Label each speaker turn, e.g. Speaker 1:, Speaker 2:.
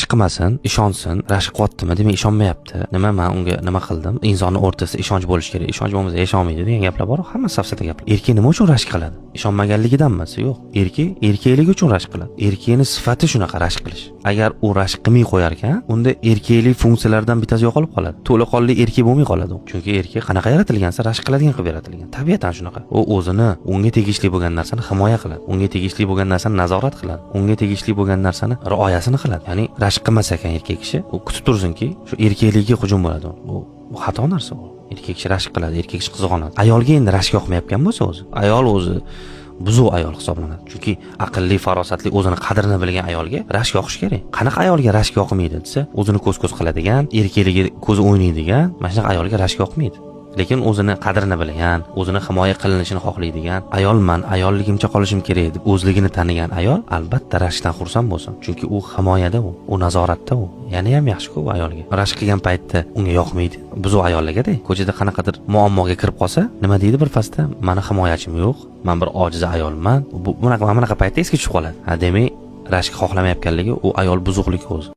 Speaker 1: Rashk qilmasin, ishonsin. Rashk qilyaptimi, demak ishonmayapti. Nima, man unga nima qildim? Insonni o'rtasida ishonch bo'lishi kerak, ishonch bo'lmasa yasholmaydi degan gaplar bor, hammasi safsata gaplar. Erkak nima uchun rashk qiladi? Ishonmaganligidanmi? Yo'q, erkak erkakligi uchun rashk qiladi. Erkakni sifati shunaqa, rashk qilish. Agar u rashk qilmay qo'yar ekan, unda erkaklik funksiyalaridan bittasi yo'qolib qoladi, to'laqonli erkak bo'lmay qoladi u. Chunki erkak qanaqa yaratilgansa, rashk qiladigan qilib yaratilgan, tabiatan shunaqa. U o'zini, unga tegishli bo'lgan narsani himoya qiladi, unga tegishli bo'lgan narsani nazorat qiladi, unga tegishli bo'lgan narsani rioyasini qiladi. Ya'ni rashk qilmas ekan erkak kishi, u kutib tursinki, shu erkakligiga hujum bo'ladi. Bu xato narsa. U erkak kishi rashk qiladi, erkak kishi qizg'onadi. Ayolga endi rashk yoqmayotgan bo'lsa, o'zi ayol o'zi buzuq ayol hisoblanadi. Chunki aqlli, farosatli, o'zini qadrini bilgan ayolga rashk yoqishi kerak. Qanaqa ayolga rashk yoqmaydi desa, o'zini ko'z ko'z qiladigan, erkakligi ko'zi o'ynaydigan, mana shunaqa ayolga rashk yoqmaydi. Lekin o'zini qadrini bilgan, o'zini himoya qilinishini xohlaydigan, ayolman, ayolligimcha qolishim kerak deb o'zligini tanigan ayol albatta rashkdan xursand bo'lsin. Chunki u himoyada, u nazoratda, u yana ham yaxshi-ku u ayolga. Rashk qilgan paytda unga yoqmaydi. Buzuq ayollarga-da, ko'chada qanaqadir muammoga kirib qolsa, nima deydi bir pasda? "Mani himoyachim yo'q, man bir ojiz ayolman." Bu bunaqa, mana bunaqa paytda esga tushib qoladi. Ha, demak, rashk xohlamayotganligi, u ayol buzuqligi o'zi.